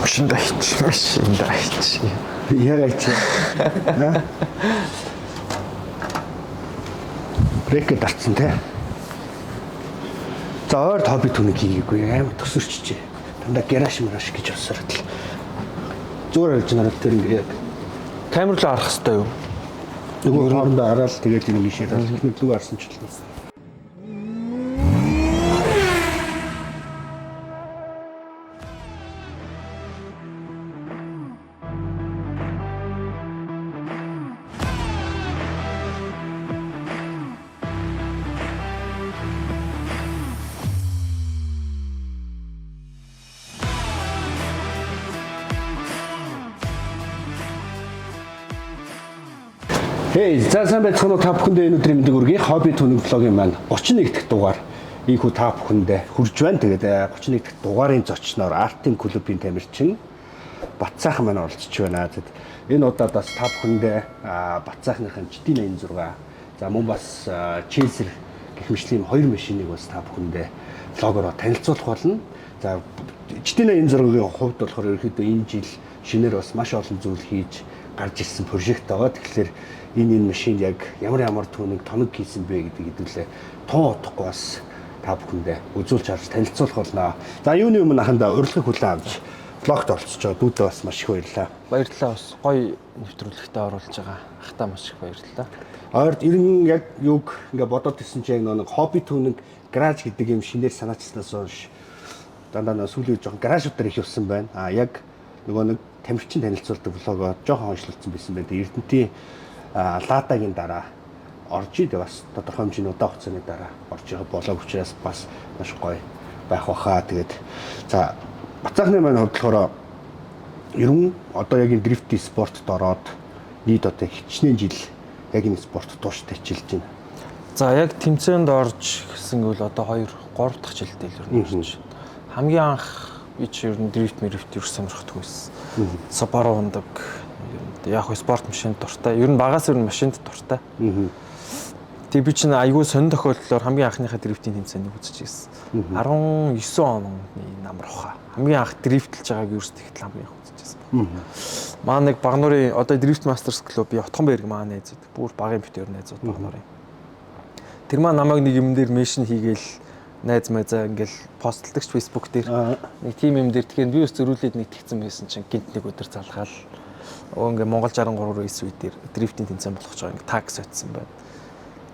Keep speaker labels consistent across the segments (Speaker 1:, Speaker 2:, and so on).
Speaker 1: Машинда хийчих, машинда хийчих.
Speaker 2: Ягаа чи. Брекет дарцсан те. За ойр хобби түнийг хийгээгүй амар төсөрчжээ. Дандаа гараж мараш гэж явсаар л. Зүгээр харж нараад тэр ингээ яг
Speaker 1: Камер руу харах хэрэгтэй юу?
Speaker 2: нөгөө хоорондоо хараад тэгээд энэ ингэ ширээ. Нэг зүг харсан ч л. Хей, за сайн байцгаана уу, та бүхэндээ энэ өдрийн мэндийг хүргэе. Хобби түнэг влогийн маань 31 дахь дугаар ийхүү та бүхэндээ хүрж байна. Тэгээд 31 дахь дугаарын зочноор Артын клубын тамирчин Батцаахан маань оролцож байна. Тэгэд энэ удаад бас та бүхэндээ Батцаахныхын GT86, за мөн бас Chaser гэх мэтлийн хоёр машиныг бас та бүхэндээ влогороо танилцуулах болно. За GT86-гийн хувьд болохоор ерөнхийдөө энэ жил шинээр бас маш олон зүйл хийж гарч ирсэн прожект байгаа. Тэгэхээр энэ машин яг ямар ямар түүнийг тоног хийсэн бэ гэдэг хэдүүлээ тун утахгүй бас та бүхэндээ үзүүлж харж танилцуулах болно. За юуны өмнө аханда урилгыг хүлээн авч влогт оролцож байгаа дүүдээ бас маш их баярлалаа.
Speaker 1: Баярлалаа, бас гоё нэвтрүүлэгтээ оруулж байгаа. Ахтаа маш их баярлалаа.
Speaker 2: Ойрд ерэн яг юг ингээ бодоод ирсэн чинь яг нэг хобби түүнэг гараж гэдэг юм шинээр санаачилснаас хойш дандаа нөө сүүлийн үед жоохон гаражуудаар их явсан байна. А яг нөгөө нэг тамирчин танилцуулдаг влогоо жоохон хойшлуулсан байсан байна. Тэгээ Эрдэнтийн Ладагийн дараа орж иде бас тодорхой хэмжээний удаан хугацааны дараа орж байгаа болоог учраас бас маш гоё байх баха. Тэгээд за Бацаахны маань хувьд болохоор ерөн одоо яг энэ дрифт спортод ороод нийт одоо хичнээн жил яг энэ спорт тууштай хичээлж байна.
Speaker 1: За яг тэмцээнд орж гэсэн гэвэл одоо 2 3 дахь жилдээ л ер нь орж. Хамгийн анх би чи ер нь дрифт мэрифт ер сонирхдаггүй байсан. Subaru ундаг. Яг хөө спорт машинд дуртай. Ер нь багаас ер нь машинд дуртай. Тэгээ би чинь айгүй сонин тохиолдлоор хамгийн анхныхаа дрифтийн тэмцээнийг үзэж ирсэн. 19 оны намар хаа. Хамгийн анх дрифтлж байгааг ерөөс тэгтэл хамгийн анх үзэж ирсэн. Маа нэг Багнуурын одоо Drift Masters Club би Отхон Бэрэг маа найзууд. Бүр багын бит ер найзууд Багнуурын. Тэр маа намайг нэг юм дээр меншн хийгээл найз майзаа ингээл постлдог ч Facebook дээр. Нэг тим юм дээр тэгэхээр би бас зөрүүлээд нэг тэгсэн байсан чинь гинт нэг өдөр залгаал. Өө ингээ Монгол 63 race үе дээр дрифтийн тэмцээн болгож байгаа ингээ таг сойдсон байна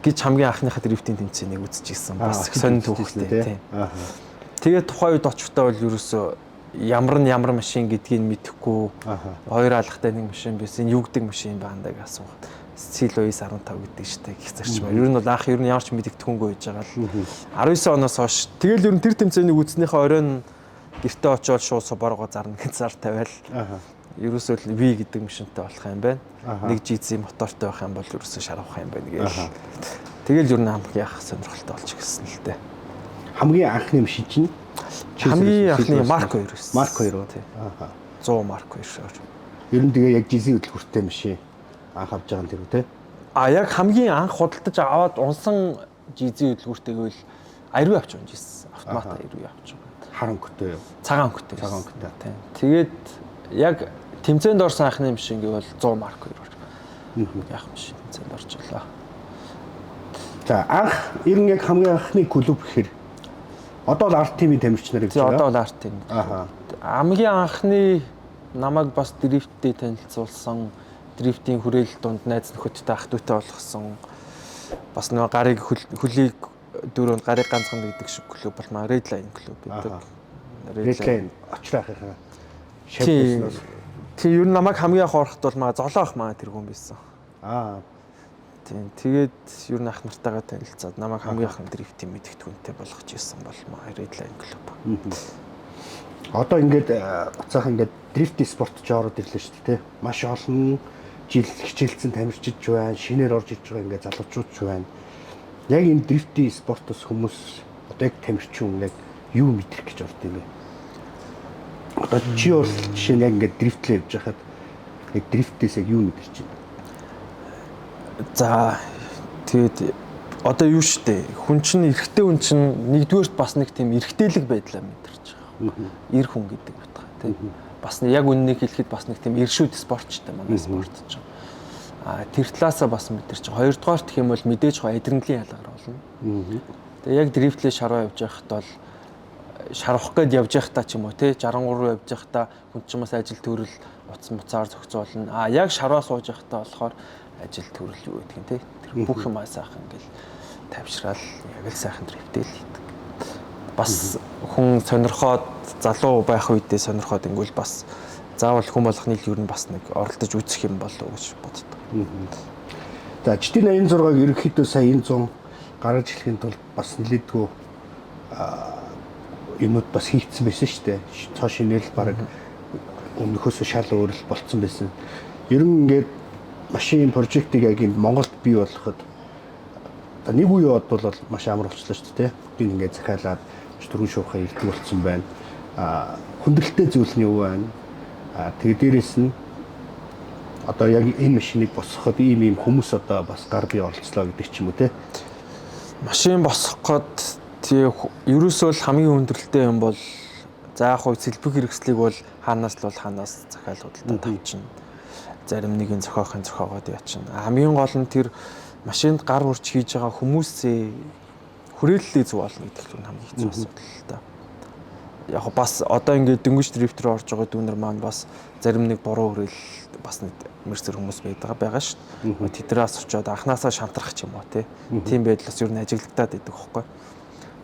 Speaker 1: гэж хамгийн анхныхаа дрифтийн тэмцээнийг үзэж ирсэн. Бас их сонин түүхтэй тийм. Тэгээд тухайн үед очихдоо бол ерөөсөө ямар нь ямар машин гэдгийг мэдэхгүй. Хоёр алгатай нэг машин байсан. Юу гэдэг машин байна даа гэж асуухад Силоис 15 гэдэг штэ гэх зарчмаар. Ер нь бол анх ер нь ямар ч мэдэгдэхүүнгүй байж байгаа л 19 оноос хойш тэгэл ер нь тэр тэмцээнийг үзснийхээ оройн гэртээ очиод шууд Subaru-го зарна гэж зар тавиал. Ерөөсөө л V гэдэг машинтай болох юм байна. Нэг GZ мотортой байх юм бол ерөөсөө шарвах юм байна гээл. Тэгэл ер нь хамгийн анх сонирхолтой болж гисэн л дээ.
Speaker 2: Хамгийн анхны машин чинь
Speaker 1: хамгийн анхны Mark 2 байсан.
Speaker 2: Mark 2 уу?
Speaker 1: Тийм. 100 Mark 2 шаар.
Speaker 2: Ер нь тэгээ яг GZ хөдөлгөөртэй машин анх авч байгаа юм тэр үү те?
Speaker 1: А яг хамгийн анх худалдаж аваад унсан GZ хөдөлгөөртэй гэвэл Аирвэ авч унж ирсэн. Автомат Аирвэ авч байгаа.
Speaker 2: Хар өнгөтэй юу?
Speaker 1: Цагаан өнгөтэй.
Speaker 2: Цагаан өнгөтэй.
Speaker 1: Тийм. Тэгээд яг тэмцээнд орсон анхны машин гэвэл 100 Mark 2. Яг машин тэмцээнд орж байлаа.
Speaker 2: За анх ер нь яг хамгийн анхны клуб гэхээр одоо л арт тимийн тамирч нар гэж
Speaker 1: байна. Одоо бол арт тим. Хамгийн анхны намайг бас дрифттэй танилцуулсан, дрифтийн хүрээлэл дунд найз нөхөдтэй ах дүүтэй болгосон. Бас нөгөө гарыг хөлийг дөрөв гарыг ганцхан гэдэг шиг клуб бол маа Red Line клуб гэдэг.
Speaker 2: Red Line очроо ахынхаа шавь.
Speaker 1: Тийм, ер нь намайг хамгийн анх ороход бол маа золоо ах маа тэр хүн байсан. Тийм, тэгээд ер нь ах нартайгаа танилцаад намайг хамгийн анх дрифтийн мэдгэдэггүнтэй болгож ирсэн бол маа Red Line клуб.
Speaker 2: Одоо ингээд Бацаахан ингээд дрифт спорт ч ороод ирлээ шүү дээ, тэ. Маш олон жил хичээлцэн тамирчид байна, шинээр орж ирж байгаа ингээд залуучууд ч байна. Яг энэ дрифт спортоос хүмүүс одоо яг тамирчин яг юу мэдрэх гэж орд юм бэ? Одоо чи бол жишээ нь яг ингээд дрифтлээ явж байхад яг дрифтээс яг юу мэдэрч байна?
Speaker 1: За тэгээд одоо юу штэ хүн чинь эрэгтэй хүн чинь нэгдүгээрт бас нэг тийм эрэгтэйлэг байдлаа мэдэрч байгаа. Эр хүн гэдэг утга тийм. Бас яг үннийг хэлэхэд бас нэг тийм иршүүд спортчтой манай спорт ч. А тэр талаасаа бас мэдэрч. Хоёрдугаар гэх юм бол мэдээж хоо адреналин ялгаар болно. Тэгээ яг дрифтлээ шаруу явж байхад бол шарвах гээд явж байхдаа ч юм уу те 63 руу явж байхдаа хүн ч бас ажил төрөл утас муцаар зохицуулна. А яг шарваа сууж байхдаа болохоор ажил төрөл юу гэдгийг те тэр бүх юм сайхан ингээл тавьшраал яг л сайхан дрифтэл хийдэг. Бас хүн сонирхоод залуу байх үедээ сонирхоод ингүүл бас заавал хүн болгоны л ер нь бас нэг оролдож үзэх юм болов уу гэж боддог.
Speaker 2: За GT86-г ерөнхийдөө сая энэ 100 гаргаж ирэхин тулд бас нэлээдгүй юмнууд бас хийгдсэн байсан шүү дээ. Цоо шинээр л баг өмнөхөөсөө шал өөр л болцсон байсан. Ер нь ингээд машин прожектыг яг энэ Монголд бий болгоход нэг үе бол маш амар болчлоо шүү дээ. Бүгдийг ингээд захиалаад түргэн шуухай ирдэг болцсон байна. Хүндрэлтэй зүйл нь юу байна? Тэгээ дээрэс нь одоо яг энэ машиныг босгоход ийм ийм хүмүүс одоо бас гар бие оролцлоо гэдэг ч юм уу те.
Speaker 1: Машин босгох гээд тий ерөөсөө л хамгийн хүндрэлтэй юм бол за яг хуу сэлбэг хэрэгслийг бол хаанаас л бол хаанаас захиал худалдаа тавьчихна. Зарим нэг нь зохиохын зохиогоод яачин. Хамгийн гол нь тэр машинд гар хүрч хийж байгаа хүмүүсээ хүрээллээ зөв олно гэдэг нь хамгийн хэцүү асуудал л та. Яг бас одоо ингээд дөнгөж дрифт рүү орж байгаа дүүнер маань бас зарим нэг буруу хүрээлэл бас нэг мэрсэр хүмүүс байдаг байгаа шүү дээ. Тэдрээс очиод анханасаа шантрах ч юм уу те. Тийм байдлаас ер нь ажиглагдаад байдаг хөөхгүй.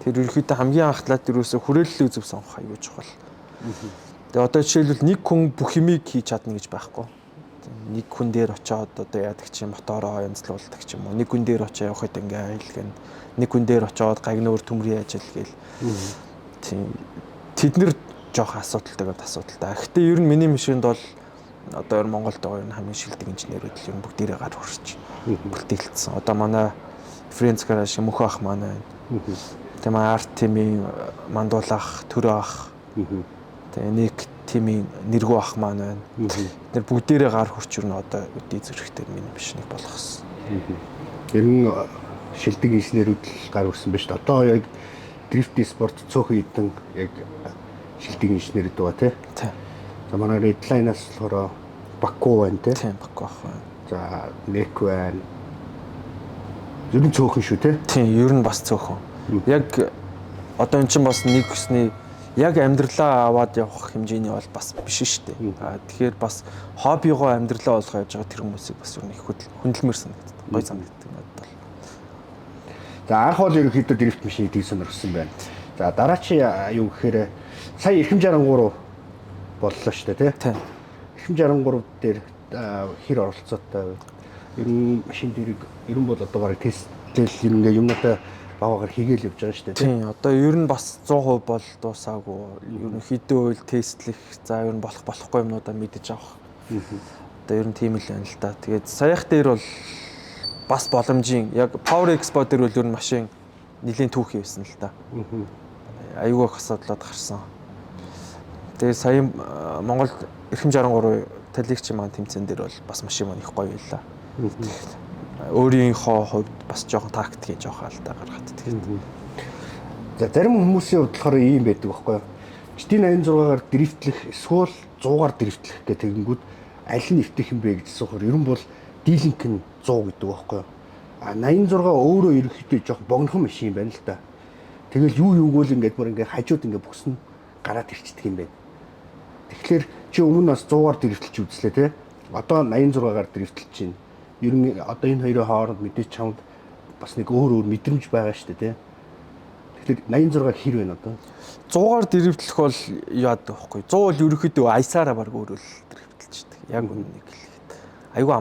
Speaker 1: Тэр ерөнхийдөө хамгийн анх талаад ерөөсө хүрээллийг зөв сонгох аюул чухал. Тэгээ одоо жишээлбэл нэг хүн бүх юмыг хийж чадна гэж байхгүй. Нэг хүн дээр очиод одоо яадаг чи мотороо янзлуулдаг ч юм уу. Нэг хүн дээр очиод явахад ингээ аялгэн. Нэг хүн дээр очиод гагнуур төмрийн ажил гээл. Тийм. Тэд нэр жоох асуудалтай гэдэг асуудалтай. Гэхдээ ер нь миний машинд бол одоо ер нь Монголд байгаа ер нь хамгийн шилдэг инженерүүд л ер нь бүгдээрээ гар хүрч бүлтгэлдсэн. Одоо манай Friends Garage мөхөө ах маань байна. Тэгээ манай арт тимийн мандуулах, төрөө ах. Тэгээ нэг тимийн нэргүү ах маань байна. Тэд нар бүгдээрээ гар хүрч ер нь одоо өдий зэрэгтэй миний машиныг болгосон.
Speaker 2: Ер нь шилдэг инженерүүд л гар хүрсэн ба шүү дээ. Одоо яг дрифт спорт цөөхөн хідэн яг шилдэг инженерүүд байгаа тий.
Speaker 1: Тийм.
Speaker 2: За манай Redline-аас болохоор Баку байна тий.
Speaker 1: Тийм, Баку ах байна.
Speaker 2: За Нек байна. Ер нь цөөхөн шүү тий.
Speaker 1: Тийм, ер нь бас цөөхөн. Яг одоо эн чинь бас нэг хүсний яг амьдралаа аваад явах хэмжээний бол бас биш шүү дээ. Аа тэгэхээр бас хоббигоо амьдралаа болгоо явж байгаа тэр хүмүүсийг бас ер нь их хүндлэмэр санагддаг. Гой санагддаг надад бол.
Speaker 2: За анх бол ерөнхийдөө дрифт машиныг тийг сонирхсан байна. За дараа чи юу гэхээр сая Эрхэм 63 боллоо шүү дээ тий.
Speaker 1: Тийм.
Speaker 2: Эрхэм 63 дээр хэр оролцоотой вэ? Ер нь машин дэрэг ер нь бол одоо бараг тестэл ер нь ингээ юмнуудаа багаагаар хийгээл явж байгаа шүү дээ.
Speaker 1: Тийм. Одоо ер нь бас 100% бол дуусаагүй. Ерөнхийдөө үйл тестлэх, за ер нь болох болохгүй юмнуудаа мэдэж авах. Одоо ер нь тийм л байна л да. Тэгээд саях дээр бол бас боломжийн яг Power Expo дээр бол ер нь машин нэлийн түүх хийсэн л да. Аюул их асуудлууд гарсан. Тэгээд сая Монгол Эрхэм 63 талигч маань тэмцээн дээр бол бас машин маань их гоё байлаа. Өөрийнхөө хувьд бас жоохон тактикийн жоохон алдаа гаргаад тэгээд.
Speaker 2: За зарим хүмүүсийн хувьд болохоор ийм байдаг байхгүй юу? GT86-гаар дрифтлэх эсвэл 100-аар дрифтлэх гэх тэгэнгүүт аль нь эвтэх юм бэ гэж асуухаар ер нь бол дийлэнх нь 100 гэдэг байхгүй юу? А 86 өөрөө ерөнхийдөө жоохон богинохон машин байна л да. Тэгэл юу юуг л ингээд бүр ингээд хажууд ингээд бүксэн гараад ирчдэг юм байна. Тэгэхээр чи өмнө бас 100-аар дрифтлж үзлээ те. Одоо 86-гаар дрифтлж чинь. Ер нь одоо энэ хоёрын хооронд мэдээж чамд бас нэг өөр өөр мэдрэмж байгаа шүү дээ те. Тэгэхээр 86 хэр вэ одоо?
Speaker 1: 100-аар дрифтлэх бол яадаг вэ? 100 бол ерөнхийдөө аясаараа баг өөрөө л дрифтлждэг. Яг үнэнийг хэлэхэд. Айгүй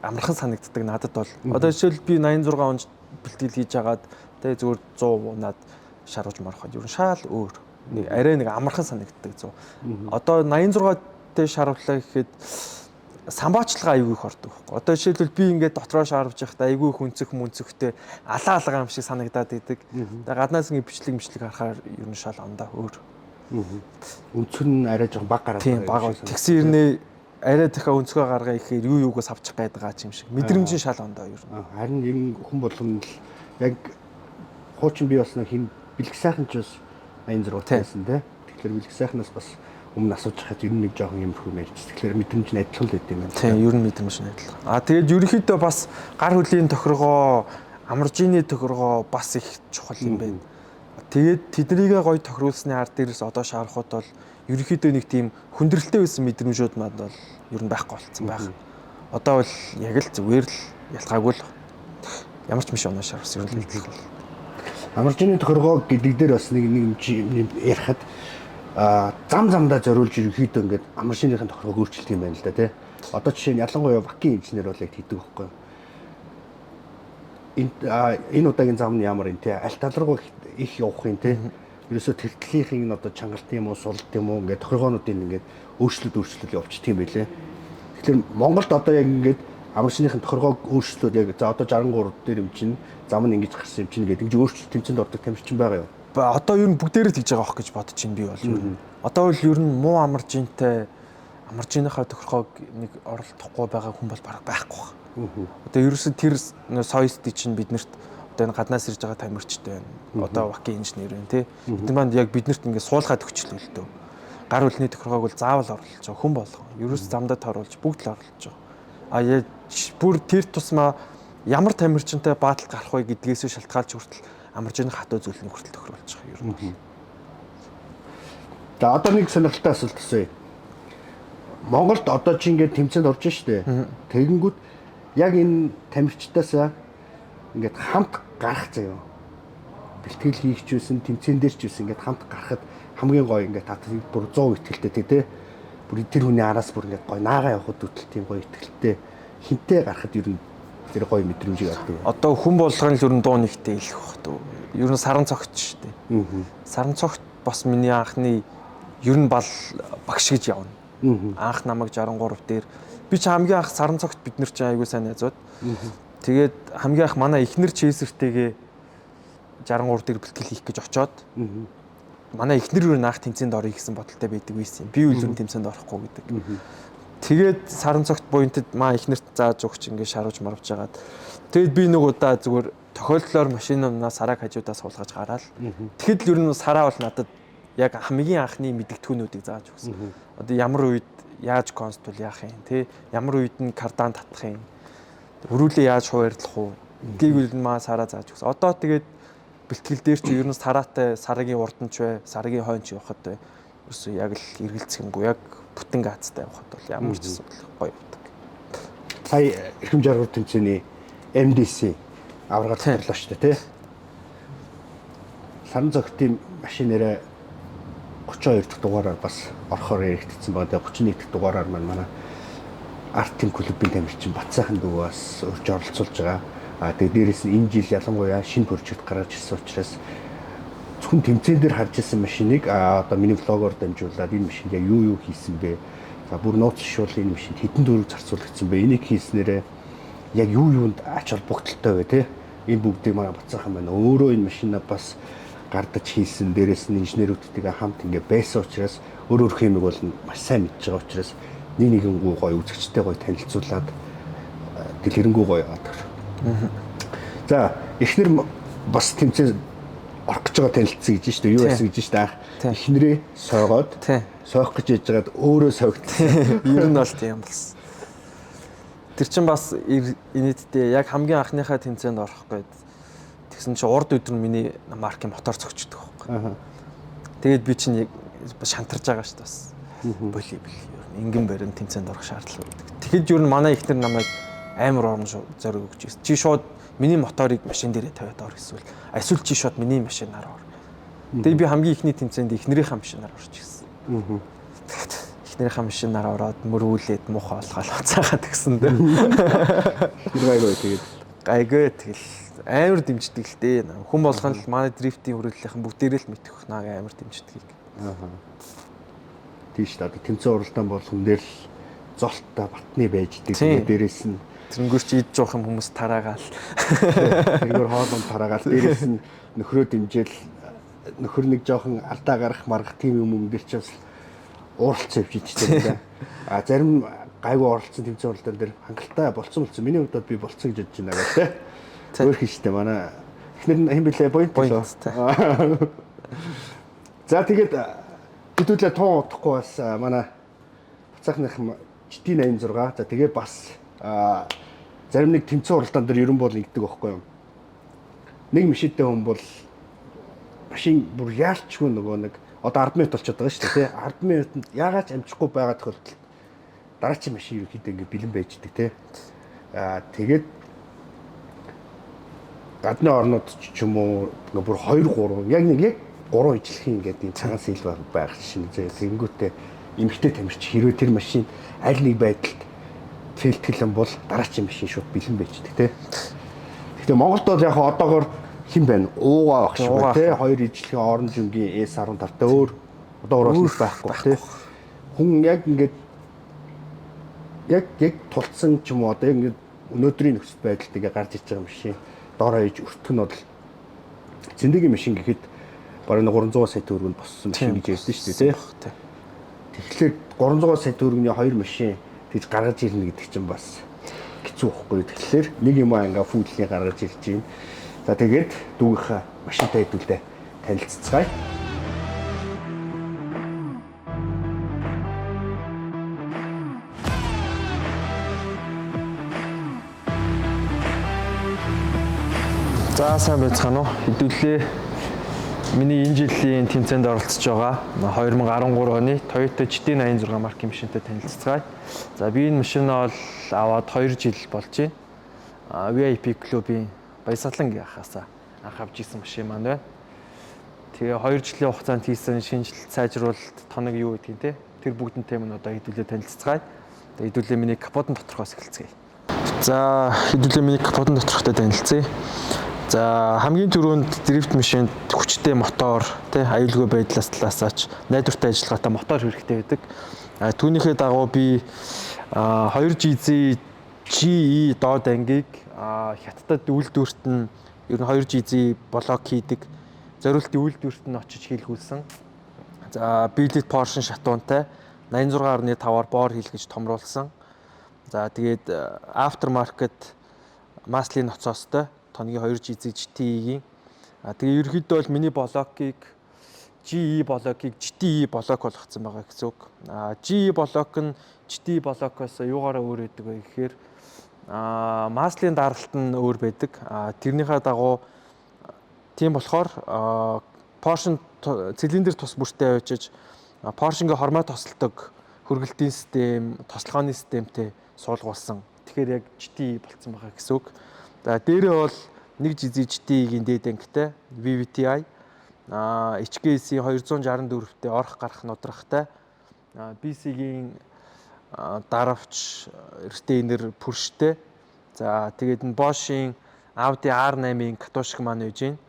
Speaker 1: амархан санагддаг надад бол. Одоо жишээл би 86 онд бэлтгэл хийж агаад тэ зүгээр 100 унаад шаргаж мархад ер нь шаал өөр. Нэг арай нэг амархан санагддаг 100. Одоо 86-тэй шарвлаа гэхэд самбаачлага айгүй их ордог байхгүй. Одоо жишээлбэл би ингээд дотроо шаарвж байхдаа айгүй их үнцэх мүнцэхтэй алаа алгаа юм шиг санагдаад идэг. Тэгээ гаднаас ингээд бичлэг харахаар ер нь шал ондоо өөр.
Speaker 2: Өнцгөр нь арай жоохон баг гараад
Speaker 1: Тийм баг. Тэгсэн хэрнээ арай дахиад өнцгөө гаргаа ихээр юу юугаас авчих гээд байгаа юм шиг. Мэдрэмжийн шал ондоо ер нь.
Speaker 2: Харин ер нь хүн болгоно л яг хуучин бий болсноо хин бэлэг сайхан ч бас 86 байсан тий. Тэгэхээр бэлэг сайхнаас бас Өмнө асууж хахад ер нь нэг жоохон юм хүү ярьж. Тэгэхээр мэдрэмж нь адилхан л байд юм байна.
Speaker 1: Тийм, ер нь мэдрэмж нь адилхан. А тэгээд ерөнхийдөө бас гар хөлийн тохиргоо, амаржины тохиргоо бас их чухал юм байна. Тэгээд тэднийгээ гоё тохируулсны ард дээрээс одоо шаархууд бол ерөнхийдөө нэг тийм хүндрэлтэй байсан мэдрэмжүүд манд бол ер нь байхгүй болцсон байх. Одоо бол яг л зүгээр л ялгаагүй л ямар ч биш оноо шаарс ер нь л адилхан.
Speaker 2: Амаржины тохиргоо гэдэг дээр бас нэг нэг юм ярихад замдаа зориулж ерөнхийдөө ингээд амаржиныхын тохиргоог өөрчилдөг юм байна л да тий. Одоо жишээ нь ялангуяа вакийн инженер бол яг тэгдэг байхгүй юу? Энэ удаагийн зам нь ямар юм тий? Аль тал руу их явах юм тий? Ерөөсөө тэр талынхын нь одоо чангалт юм уу, султ юм уу ингээд тохиргоонуудын ингээд өөрчлөлт явуулчихдаг юм байлээ. Тэгэхээр Монголд одоо яг ингээд амарчныхын тохиргоог өөрчлөлт яг за одоо 63 дээр юм чинь зам нь ингэж гарсан юм чинь гэдэг ингэж өөрчлөлт тэмцээнд ордог тамирчин байгаа юу?
Speaker 1: Одоо ер нь бүгдээрээ тэгж байгаа ох гэж бодож байна би бол. Одоо бол ер нь муу амаржинтай амаржиныхаа тохиргоог нэг оролдохгүй байгаа хүн бол бараг байхгүй баг. Одоо ерөөсөө тэр соёлтыг чинь биднэрт одоо энэ гаднаас ирж байгаа тамирчтай байна. Одоо вакийн инженер байна тий. Эдгээр манд яг биднэрт ингээд суулгаад өгчлөө л дөө. Гар хүлний тохиргоог бол заавал орлож байгаа хүн болгон. Ерөөс замдаа тооруулж бүгд л орлож байгаа. А яг бүр тэр тусмаа ямар тамирчинтай баатал гарах вэ гэдгээс шалтгаалж хүртэл амаржины хатуу зүйлний хүртэл тохируулж байгаа ер нь.
Speaker 2: За одоо нэг сонирхолтой асуулт асууя. Монголд одоо чи ингээд тэмцээнд орж штэ. Тэгэнгүүт яг энэ тамирчтаасаа ингээд хамт гарах заяа. Бэлтгэл хийх ч байсан, тэмцээн дээр ч байсан ингээд хамт гарахад хамгийн гоё ингээд тат бүр 100 итгэлтэй тий. Бүр тэр хүний араас бүр ингээд гоё наагаа явахад үтэл тийм гоё итгэлтэй хинтээ гарахад ер нь тэр гоё мэдрэмжийг авдаг.
Speaker 1: Одоо хүн болгон л ер нь дуу нэгтэй хэлэх бах туу. Ер нь саран цогч шүү дээ. Саран цогт бас миний анхны ер нь бал багш гэж явна. Анх намайг 63 дээр би чи хамгийн анх саран цогт бид нар чинь айгүй сайн найзууд. Тэгээд хамгийн анх манай эхнэр чейсертэйгээ 63 дээр бэлтгэл хийх гэж очоод манай эхнэр юу наах тэмцээнд орё гэсэн бодолтой байдаг байсан. Би үл юу тэмцээнд орохгүй гэдэг. Тэгээд саран цогт буянтад маа эхнэрт зааж өгч ингээд шаруулж маравж хагаад тэгээд би нэг удаа зүгээр тохиолдлоор машинаа сарааг хажуудаа суулгаж гараал. Тэгэхэд л ер нь сараа бол надад яг хамгийн анхны мэдгэдэгтүүнүүдийг зааж өгсөн. Одоо ямар үед яаж констул яах юм те ямар үед нь кардан татах юм өрүүлээ яаж хуваарлах уу гэдгийг үл маа сараа зааж өгсөн. Одоо тэгээд бэлтгэл дээр чи ер нь сараатай сарагийн урд нь ч бай, сарагийн хойно ч явахад бай. Ерөөсөө яг л эргэлзэх юмгүй яг бүтэн газтай явахад бол ямар ч асуудал гоё явдаг.
Speaker 2: Сая эрхэм жаргал тэмцээний MDC аварга торлоо шүү дээ тий. Саран зөгтийн машинаараа 32 дахь дугаараар бас орохоор яригдсан байгаа. Тэгээ 31 дахь дугаараар маань манай Артын клубын тамирчин Батсайхан дүү бас урьж оролцуулж байгаа. А тэгээ дээрээс нь энэ жил ялангуяа шинэ прожект гаргаж ирсэн учраас зөвхөн тэмцээн дээр харж ирсэн машиныг одоо миний влогоор дамжуулаад энэ машинд яг юу хийсэн бэ? За бүр нууц шуул энэ машинд хэдэн төгрөг зарцуулагдсан бэ? Энийг хийснээрээ яг юу юунд ач холбогдолтой вэ те? Энэ бүгдийг манай Батсайхан маань өөрөө энэ машина бас гардаж хийсэн. Дээрээс нь инженерүүдтэйгээ хамт ингээ байсан учраас өөр өөр хэмиг бол маш сайн мэдж байгаа учраас нэг нэгэнгүү гоё үзэгчтэй гоё танилцуулаад дэлгэрэнгүй гоё яваад. За эхнэр бас тэмцээн орох гэж байгаа танилцсан гэж шүү дээ. Юу байсан гэж шүү дээ. Эхнэрээ сойгоод сойх гэж яж байгаад өөрөө сойгдсон.
Speaker 1: Ер нь бол тийм болсон. Тэр чинь бас инээдтэй яг хамгийн анхныхаа тэмцээнд орох гээд тэгсэн чинь урд өдөр нь миний маркийн мотор цогчдөг байхгүй. Тэгээд би чинь яг шантарж байгаа шүү дээ бас. Боли бил ер нь ингэн барин тэмцээнд орох шаардлага байдаг. Тэгэхэд ер нь манай эхнэр намайг амар урамш зориг өгч ирсэн. Чи шууд миний моторыг машин дээрээ тавиад ор эсвэл эсвэл чи шууд миний машинаар ор. Тэгээд би хамгийн ихний тэмцээнд эхнэрийнхээ машинаар орж ирсэн. Эхнэрийнхээ машинаар ороод мөрүүлээд муухай болгоод уцаагаад гисэн дээ.
Speaker 2: Тэр гайгүй тэгээд
Speaker 1: гайгүй тэгэл амар дэмждэг л дээ. Хүн болгон л манай дрифтийн хүрээллийнхэн бүгдээрээ л мэдэх наг амар дэмждгийг.
Speaker 2: Тийм шүү дээ. Одоо тэмцээн уралдаан болгон дээр л золттой батны байж идэг. Тэгээд дээрээс нь
Speaker 1: тэрнгүүр чи идж явах юм хүмүүс тараагаал.
Speaker 2: Тэрнгээр хоолон тараагаал. Дээрээс нь нөхрөө дэмжээл нөхөр нэг жоохон алдаа гарах маргах тийм юм дээр ч бас ууралцсан явж идэг тийм. А зарим гайгүй оролцсон тэмцээн уралдаан дээр хангалттай болцсон. Миний хувьд би болцсон гэж бодож байна гэх тээ. Өөр хийжтэй манай эхнэр нь хэн блэ? Буянт лөө. За тэгээд Хэдүүлээ тун удахгүй бас манай буцаахных GT86, за тэгээ бас зарим нэг тэмцээн уралдаан дээр ерөн бол ингэдэг байхгүй юу? Нэг машинтай хүн бол машин бүр яалчгүй нөгөө нэг одоо 10 минут болчиход байгаа шүү дээ, тий. 10 минутанд яагаад ч амжихгүй байгаа тохиолдолд дараачийн машин ерөнхийдөө ингэ бэлэн байж идэг, тий. Тэгээд гадны орнууд ч юм уу ингээ бүр 2 3 яг нэг яг 3 ижлэхийн ингээд ийм цагаан сэлбар байх шин. Тэгэнгүүтээ эмэгтэй тамирч хэрвээ тэр машин аль нэг байдалд фэлтгэл юм бол дараачийн машин шууд бэлэн байж идэг, тий. Гэхдээ Монголд бол яг одоогор хэн байна? Уугаа багш байна, тий. Хоёр ижлэхийн оранж өнгийн S15-тай өөр одоогор бол байхгүй, тий. Хүн яг ингээд яг тулцсан ч юм уу одоо яг ингээд өнөөдрийн нөхцөл байдалд ингээ гарч иж байгаа машин дор хаяж өртөх нь бол зэндэгийн машин гэхэд бараг 300 сая төгрөгөнд боссон машин гэж ярьдэн шүү дээ, тий. Тэгэхээр 300 сая төгрөгийн хоёр машин тэгж гаргаж ирнэ гэдэг чинь бас хэцүү байхгүй. Тэгэхээр нэг юм аа ингээ фүдлийг гаргаж ирж байна. За тэгээд дүүгийнхаа машинтай хэдүүлээ танилццгаая.
Speaker 1: За сайн байцгаана уу? Хэдүүлээ миний энэ жилийн тэмцээнд оролцож байгаа 2013 оны Toyota GT86 маркийн машинтай танилццгаая. За би энэ машинаа бол аваад 2 жил болж байна. VIP клубын Баясгалан ахаасаа анх авч ирсэн машин маань байна. Тэгээ 2 жилийн хугацаанд хийсэн шинжилэлт, сайжруулалт, тоног юу гэдгийг те тэр бүгдэнтэй минь одоо хэдүүлээ танилццгаая. Тэгээ хэдүүлээ миний капотын доторхоос эхэлцгээе. За хэдүүлээ миний капотын доторхтой танилцъя. За хамгийн түрүүнд дрифт машинд хүчтэй мотор, тий, аюулгүй байдлаас талаасаач найдвартай ажиллагаатай мотор хэрэгтэй байдаг. Түүнийхээ дагуу би 2GZ GE доод ангийг Хятадд үйлдвэрт нь ер нь 2GZ блок хийдэг зориултын үйлдвэрт нь очиж хийлгүүлсэн. За билет Porsche шатуунтай 86.5-аар бор хийлгэж томруулсан. За тэгээд aftermarket маслын ноцоостой тоногийн 2GZ GTE-ийн. Тэгээ ерөнхийдөө бол миний блокийг GE блокийг GTE блок болгоцсон байгаа гэсэн үг. GE блок нь GTE блокоос юугаараа өөр байдаг вэ гэхээр маслын даралт нь өөр байдаг. Тэрнийхээ дагуу тийм болохоор Porsche цилиндр тус бүртээ авчиж Porsche-гийн хормой тосолдог хөргөлтийн систем, тослогооны системтэй суулгуулсан. Тэгэхээр яг GTE болцсон байгаа гэсэн үг. За дээрээ бол 1 GZ GTE-ийн дээд ангитай VVTi, HKS-ийн 264-тэй орох гарах нудрахтай, BC-гийн даравч retainer пүрштэй. За тэгээд энэ Bosch-ийн Audi R8-ийн катушк маань үйж байна.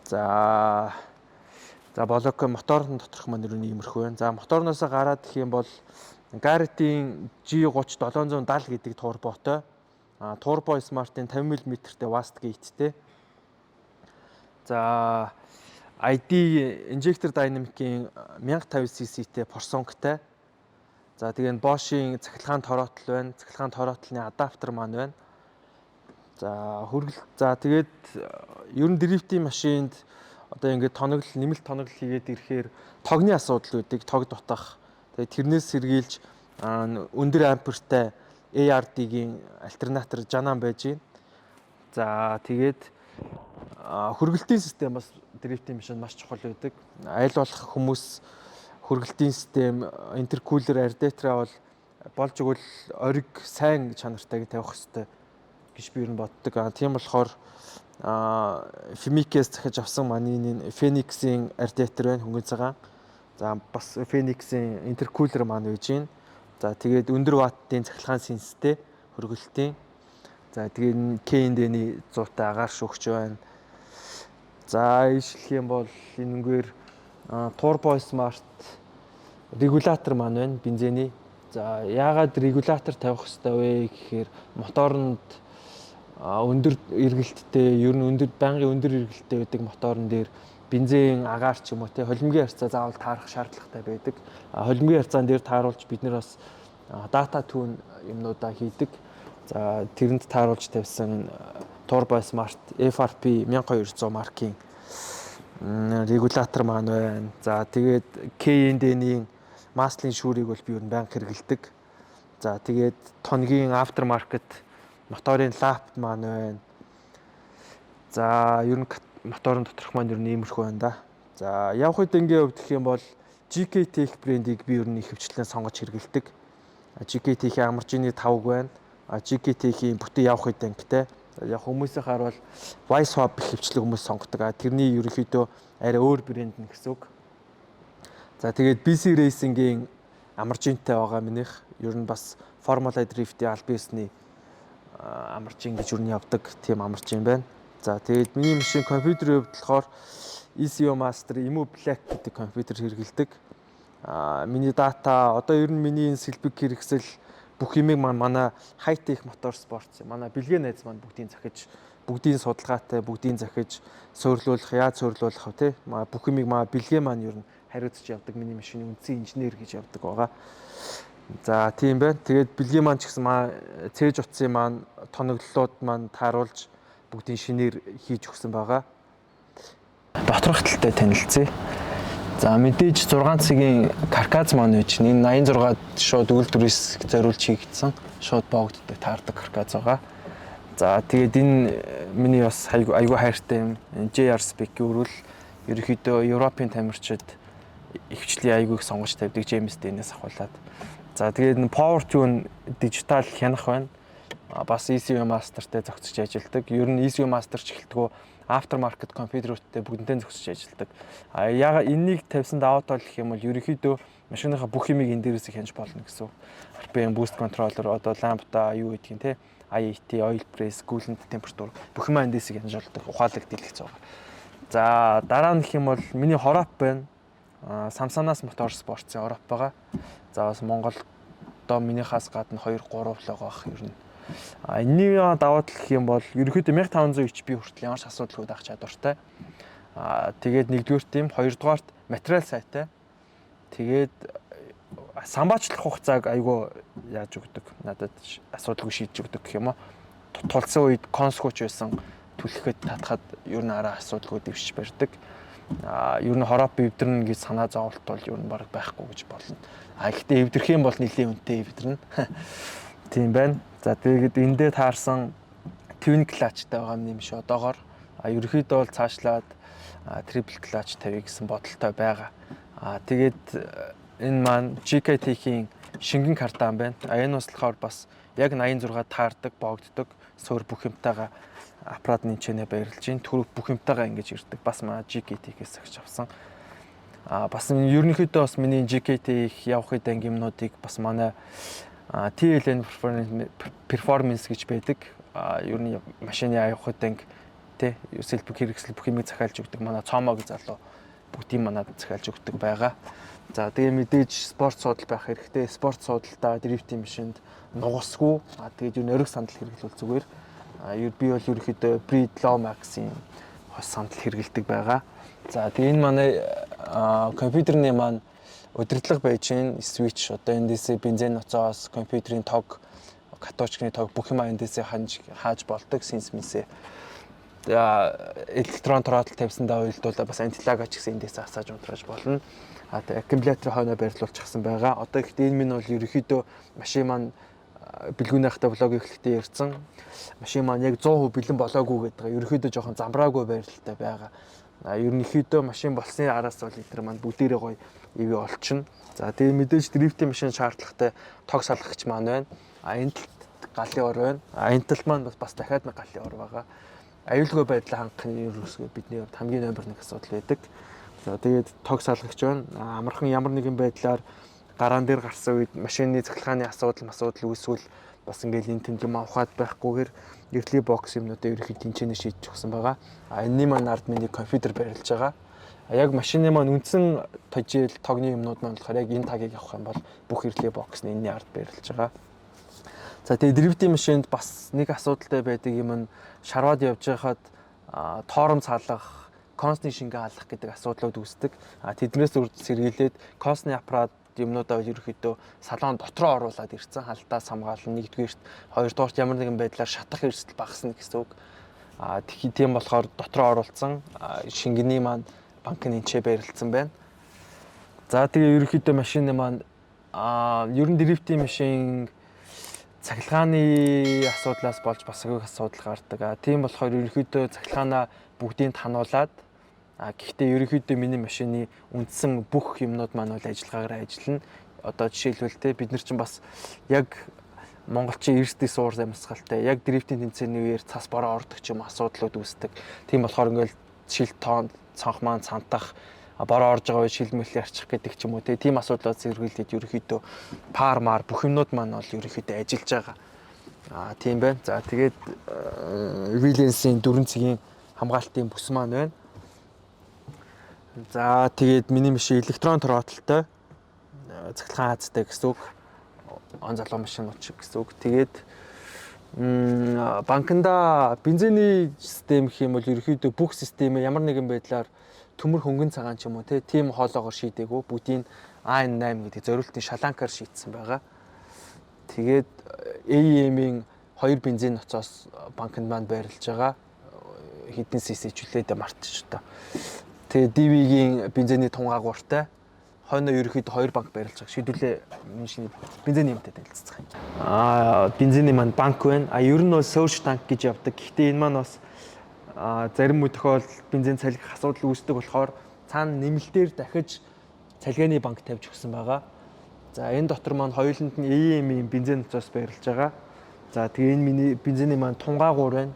Speaker 1: За блок моторн доторх маань ер нь иймэрхүү байна. За моторноос гараад гэх юм бол Garrett-ийн G30 770 гэдэг турботой, Turbo Smart-ын 50 мм-тэй wastegate-тэй. За ID Injector Dynamic-ийн 1050cc-тэй Porsong-тай. За тэгээ Bosch-ийн цахилгаан тороотл байна. Цахилгаан торотлны адаптер маань байна. За хөргөл за тэгээд ер нь дрифтийн машинд одоо ингээд тоноглол, нэмэлт тоноглол хийгээд ирэхээр тогны асуудал үүдэг, тог дутах. Тэгээд тэрнээс сэргийлж өндөр ампертай ARD-гийн альтернатор жанаан байж байна. За тэгээд хөргөлтийн систем бас дрифтийн машинд маш чухал байдаг. Аль болох хүмүүс хөргөлтийн систем, интеркулер, радиатораа бол болж игэл ориг сайн чанартайг тавих хэрэгтэй гэж би ер нь боддог. Тийм болохоор Femicase захиж авсан манай Phoenix-ийн радиатор байна, хөнгөн цагаан. За бас Phoenix-ийн интеркулер маань үйж байна. За тэгээд өндөр ваттын цахилгаан сенстэй хөргөлтийн. За тэгээд K&N-ий зуутай агаар шүүгч байна. За ийшлэх юм бол энэнгээр Turbo Smart регулятор маань байна, бензиний. За яагаад регулятор тавих хэрэгтэй вэ гэхээр моторонд өндөр эргэлттэй, ер нь өндөр байнгын өндөр эргэлттэй байдаг моторон дээр бензин агаар ч юм уу те холимгийн харьцаа заавал таарах шаардлагатай байдаг. Холимгийн харьцаан дээр тааруулж бид нэр бас дата tune юмнуудаа хийдэг. За тэрэнд тааруулж тавьсан Turbo Smart FRP 1200 маркийн Регулятор маань байна. За, тэгээд K&N-ийн маслын шүүрийг бол би ер нь байнга хэрэглэдэг. За, тэгээд тоногийн aftermarket моторын лап маань байна. За, ер нь моторын доторх маань ер нь иймэрхүү байна да. За, явах үед хувьд гэх юм бол GK Tech брендийг би ер нь ихэвчлэн сонгож хэрэглэдэг. GK Tech-ийн амаржины тавг байна. GK Tech-ийн бүтэн явах үед ангитай. Яг хүмүүсийн хаар бол Y-Swap их хөвчлэг хүмүүс сонгодог. Тэрний ерөнхийдөө арай өөр брэнд нь гэсэн үг. За, тэгээд BC Racing-ийн амаржинтай байгаа минийх. Ер нь бас Formula Drift-ийн аль биесний амаржин гэж ер нь явдаг тийм амаржин байна. За, тэгээд миний машин компьютерийн хувьд болохоор ECU Master Emu Black гэдэг компьютер хэрэглэдэг. Миний дата, одоо ер нь миний энэ сэлбэг хэрэгсэл бүх юмыг манай High Tech Motorsports, манай бэлгээ найз маань бүгдийг захиж, бүгдийн судалгаатай, бүгдийг захиж, суурлуулах, яаж суурлуулах вэ те, бүх юмыг маа бэлгээ маань ер нь хариуцж явдаг, миний машины үндсэн инженер гэж явдаг байгаа. За, тийм байна. Тэгээд бэлгийн маань ч гэсэн маа цээж утсын маань тоноглолууд маань тааруулж, бүгдийн шинээр хийж өгсөн байгаа. Доторх талтай танилцъя. За, мэдээж 6 цагийн каркас маань байж энэ 86 шууд үйлдвэрээс зориулж хийгдсэн, шууд боогддог, таардаг каркас байгаа. За, тэгээд энэ миний бас айгу айгу хайртай юм. JR Spec өрвөл ерөнхийдөө Европын тамирчид ихвчлийн айгу их сонгож тавьдаг, James Dean-ээс ахуулаад. За, тэгээд энэ Power Tune digital хянах байна. Бас ECU Master-тай зохицож ажилладаг. Ер нь ECU Master ч эхэлдэггүй, aftermarket компьютерүүдтэй бүгднтэй зохицож ажилладаг. А яга энэнийг тавьсан даваа тал гэх юм бол ерөнхийдөө машиныхаа бүх юмыг энэ дээрээс хянаж болно гэсэн. RPM, boost controller, одоо лампта юу гэдгийг те, IAT, oil press, coolant temperature бүх юм эндээс хянаж болдог. Ухаалаг дэлгэц байгаа. За, дараа нь гэх юм бол миний хороп байна. Samsonas Motorsports-ын хороп байгаа. За, бас Монгол одоо минийхаас гадна 2 3 влог байх ер нь. А энэний даваа тал гэх юм бол ерөнхийдөө 1500 HP хүртэл ямар ч асуудалгүй даах чадвартай. Тэгээд нэгдүгээр тийм, хоёрдугаарт материал сайтай. Тэгээд самбаачлах хугацааг айгүй яаж өгдөг. Надад асуудалгүй шийдэж өгдөг гэх юм уу. Тулсан үед консгууч байсан түлхэхэд татхад ер нь араа асуудалгүй дэвшиж барьдаг. Ер нь хороп эвдэрнэ гэж санаа зовлт бол ер нь баг байхгүй гэж болно. А гэхдээ эвдэрх юм бол нэлийн үнэтэй эвдэрнэ. Тийм байна. За, тэгээд эндээ таарсан twin clutch-тай байгаа юм шиг одоогор. Ерөнхийдөө бол цаашлаад triple clutch тавья гэсэн бодолтой байгаа. Тэгээд энэ маань GKT-ийн шингэн кардан байна. А энэ бас болохоор бас яг 86 таардаг, боогддог, суур бүх юмтайгаа аппаратны чэнэ баярлж байна. Төрөв бүх юмтайгаа ингэж ирдэг. Бас манай GKT-гээс сагч авсан. А бас ерөнхийдөө бас миний GKT их явахын анги юмнуудыг бас манай TLN performance гэж байдаг. Ер нь машины явахын анги тэ, сэлбэг хэрэгсэл бүх юмыг захиалж өгдөг. Манай Цомог залуу бүгдийг манад захиалж өгдөг байгаа. За, тэгээ мэдээж спорт суудал байх хэрэгтэй. Спорт суудалдаа дрифтийн машинд нугасгүй. Тэгээд юу нөрөг сандал хэрэглүүл зүгээр. Би бол ерөнхийдөө Breed Low Max-ийн хос сандал хэрэглэдэг байгаа. За, тэгээ энэ манай компьютерний маань удирдлага байж гин switch, одоо эндээсээ бензин ноцоос компьютерийн тог, каточкны тог бүх юм эндээсээ ханж хааж болдог сенс мэнсээ. Электрон throttle тавьсандаа уялдуулаад бас anti-lag ч гэсэн эндээс асааж унтрааж болно. А тэгээ аккумулятор хойноо байрлуулчихсан байгаа. Одоо ихтэй энэ минь бол ерөнхийдөө машин маань бэлгүүнийхтэй влог эхлэхдээ ярьсан. Машин маань яг 100% бэлэн болоогүй гэдэг. Ерөнхийдөө жоохон замбраагүй байралтай байгаа. Ерөнхийдөө машин болсны араас бол эдгээр маань бүгдээрээ гоё ивэ олчихно. За, тэгээ мэдээж дрифтийн машин шаардлагатай тог салгагч маань байна. А энэ талд галын ор байна. А энэ талд маань бас дахиад нэг галын ор байгаа. Аюулгүй байдлаа хангахын ерөөсөө бидний хувьд хамгийн номер 1 асуудал байдаг. За, тэгээд тог салгагч байна. Амархан ямар нэгэн байдлаар гараан дээр гарсан үед машины цахилгааны асуудал үүсвэл бас ингээл энэ тэнд юм авахад байхгүйгээр эрдли бокс юмнуудаа ерөнхийдөө тэнцэнэ шийдэж өгсөн байгаа. А энэний маань ард миний компьютер байрлаж байгаа. Яг машины маань үндсэн тожил тогны юмнууд маань болохоор яг энэ тагийг авах юм бол бүх эрдли бокс нь энэний ард байрлаж байгаа. За, тэгээ дрифтийн машинд бас нэг асуудалтай байдаг юм нь шарваад явж байхад тоором цаалгах, консны шингэн алах гэдэг асуудлууд үүсдэг. А тэднээс сэргийлээд консны аппарат юмнуудаа ерөнхийдөө салон дотроо оруулаад ирсэн. Халдаас хамгаална нэгдүгээрт, хоёрдугаарт ямар нэгэн байдлаар шатах эрсдэл багасна гэсэн үг. А тийм болохоор дотроо оруулсан шингэний маань Банк нь энчээ байрлалсан байна. За, тэгээ ерөнхийдөө машины маань ер нь drift ийн машин цахилгааны асуудлаас болж бас их асуудал гардаг. Тийм болохоор ерөнхийдөө цахилгаанаа бүгдийг тануулаад, гэхдээ ерөнхийдөө миний машины үндсэн бүх юмнууд маань бол ажиллагаагаар ажиллана. Одоо жишээлбэл, те, бид нар чинь бас яг монголчин эрсдэл суур амьсгалтай, яг drift ийн тэмцээний үеэр цас бороо ордог ч юм, асуудлууд үүсдэг. Тийм болохоор ингээл шил тоон цонх маань сантах, бороо орж байгаа үе шил мэл ярьчих гэдэг ч юм уу, те, тийм асуудлууд сэргийлээд ерөнхийдөө фар мар бүх юмнууд маань бол ерөнхийдөө ажиллаж байгаа. Тийм байна. За, тэгээд Williams-ийн 4 цагийн хамгаалтын бүс маань байна. За, тэгээд миний машин электрон throttle тай, цахилгаан хазтай гэсэн үг. Он залуу машинууд шиг гэсэн үг. Тэгээд банканда бензиний систем гэх юм бол ерөнхийдөө бүх системээ ямар нэгэн байдлаар төмөр, хөнгөн, цагаан ч юм уу, тийм хоолоогоор шийдээгүй. Бүгдийг AN8 гэдэг зориултын шаланкаар шийдсэн байгаа. Тэгээд AEM-ийн хоёр бензин ноцоос банкнд маань байрлаж байгаа. Хэдэн cc чөлөөдөө мартчих та. Тэгээд DW-гийн бензиний тунгаагууртай хойноо ерөнхийдөө хоёр банк байрлаж байгаа. Шийдвүлээ шинэ бензиний юмтай танилцацгаая. Бензиний маань банк байна. Ер нь бол surge tank гэж явдаг. Гэхдээ энэ маань бас зарим үе тохиолдолд бензин цалгих асуудал үүсдэг болохоор цаана нэмэлтээр дахиж цалгааны банк тавьж өгсөн байгаа. За, энэ дотор маань хоёуланд нь AEM-ийн бензин ноцоос байрлаж байгаа. За, тэгээ энэ миний бензиний маань тунгаагуур байна.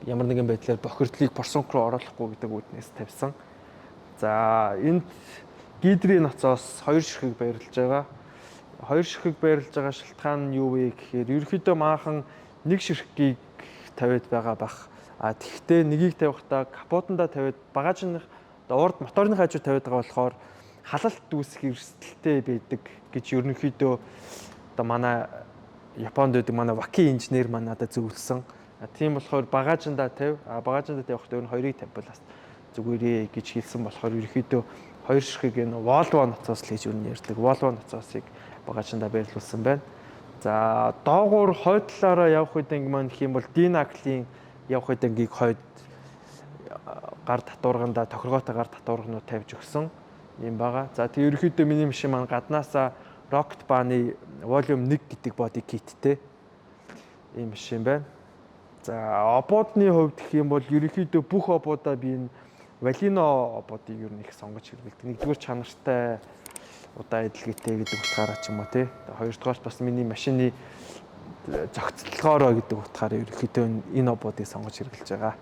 Speaker 1: Ямар нэгэн байдлаар бохирдлыг форсунк руу оруулахгүй гэдэг үүднээс тавьсан. За, энд гидрийн ноцоос хоёр ширхэг байрлаж байгаа. Хоёр ширхэг байрлаж байгаа шалтгаан нь юу вэ гэхээр ерөнхийдөө маахан нэг ширхгийг тавиад байгаа бах. Тэгэхдээ нэгийг тавихтаа капотанда тавиад, багажных, урд моторны хажуу тавиад байгаа болохоор халалт үүсэх эрсдэлтэй байдаг гэж ерөнхийдөө одоо манай Японд байдаг манай Ваки инженер маань надад зөвлөсөн. Тийм болохоор багажанда тавь. Багажанда тавихад өөр нь хоёрыг тавьбал бас зүгээрээ гэж хэлсэн болохоор ерөнхийдөө хоёр ширхэг энэ Volvo ноцоос л гэж юу ярьдаг. Volvo ноцоосыг багажанда байрлуулсан байна. За, доогуур хойд талаараа явах үед анги маань гэх юм бол Динаклийн явах үед ангийг хойд гар татварганда тохиргоотой гар татварганууд тавьж өгсөн юм байгаа. За, тэг ерөнхийдөө миний машин маань гаднаасаа Rocket Bunny Volume 1 гэдэг body kit-тэй ийм машин байна. За, обоодны хувьд гэх юм бол ерөнхийдөө бүх обоодаа би энэ Valino обоодыг ер нь их сонгож хэрэглэдэг. Нэгдүгээр, чанартай, удаан эдлэгээтэй гэдэг утгаараа ч юм уу, тий. Хоёрдугаар, бас миний машины зохицлогоороо гэдэг утгаараа ерөнхийдөө энэ обоодыг сонгож хэрэглэж байгаа.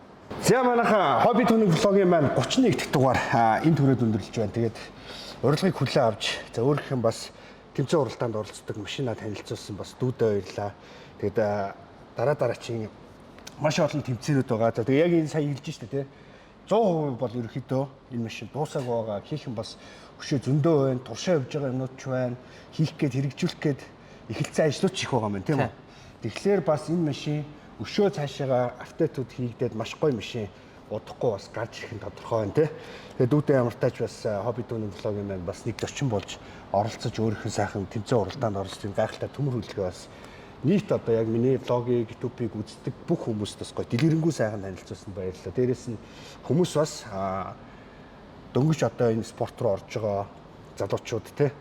Speaker 2: За, манайхаа хобби түүний vlog ийн маань 31 дахь дугаар энэ түрээд өндөрлөж байна. Тэгээд урилгыг хүлээн авч, за, өөрийнх нь бас тэмцээн уралдаанд оролцдог машинаа танилцуулсан бас дүүдээ баярлаа. Тэгээд дараа дараачийн маш олон тэмцээнүүд байгаа. За, тэгээд яг энэ сая хэлж штэ, тий. 100% бол ерөнхийдөө энэ машин дуусаагүй байгаа. Хийх нь бас өшөө зөндөө байна. Туршаа явж байгаа юмнууд ч байна. Хийх гээд, хэрэгжүүлэх гээд эхэлсэн ажлууд ч их байгаа юм, тийм үү? Тэгэхээр бас энэ машин өшөө цаашаага update ууд хийгдээд маш гоё машин удахгүй бас гарч ирэх нь тодорхой байна, тий. Тэгээд дүүтэй ямартаач бас хобби түүний vlog ын маань бас нэг зочин болж оролцож, өөрийнх нь сайхан тэмцээн уралдаанд оролцож, энэ гайхалтай төмөр хөдөлгөөн бас нийт одоо яг миний vlog ыг, YouTube-ыг үздэг бүх хүмүүст бас гоё дэлгэрэнгүй сайхан танилцуулсан, баярлалаа. Дээрээс нь хүмүүс бас дөнгөж одоо энэ спорт руу орж байгаа залуучууд, те,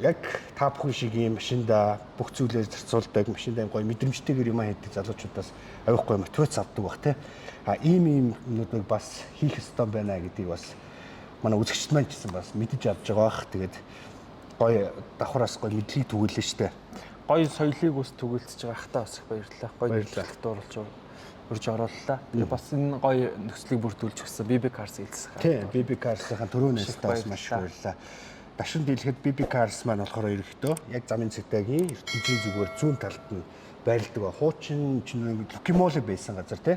Speaker 2: яг та бүхэн шиг ийм машинда бүх зүйлээр зарцуулдаг, машиндаа гоё мэдрэмжтэйгээр юм хийдэг залуучуудаас авих гоё мотивац авдаг бах, те. Ийм ийм юмнуудыг бас хийх ёстой байна гэдгийг бас манай үзэгчд маань ч гэсэн бас мэдэж авч байгаа бах. Тэгээд гоё давхараас гоё мэдлэгийг түгэлээ штэ.
Speaker 1: Гоё соёлыг ус түгэлцэж байгаа хата бас их баярлалаа. Гоё мэдлэгт оруулж урьж орууллаа. Тэгээ бас энэ гоё нөхцөлийг бүрдүүлж өгсөн BB Cars хэлсэн.
Speaker 2: Тийм, BB Cars-ийн түрүү нэстээ бас маш их баярлалаа. Дашин дийлэхэд BB Cars маань болохоор ерөнхийдөө яг замын цэгтэйгийн ертөнцийн зүгээр зүүн талд нь байрладаг ба. Хуучин чинь Лукимолог байсан газар, тий.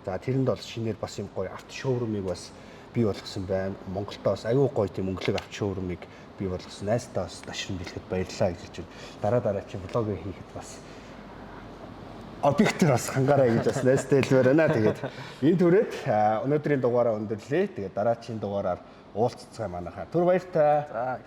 Speaker 2: За, тэрэнд бол шинээр бас юм гоё авто showroom ыг бас бий болгосон байна. Монголдо бас аюу гоё тийм өнгөлөг авто showroom ыг бий болгосон. Найстаа бас дашин дийлэхэд баярлалаа гэж хэлж байна. Дараа дараа чи vlog хийхэд бас объектор бас хангаарай гэж бас найстай хэлмээр байна. Тэгээд энэ түрээд өнөөдрийн дугаараа өндөрлөө. Тэгээд дараачийн дугаараар уулзцгаая манайхаа. Түр баяртай.
Speaker 1: За.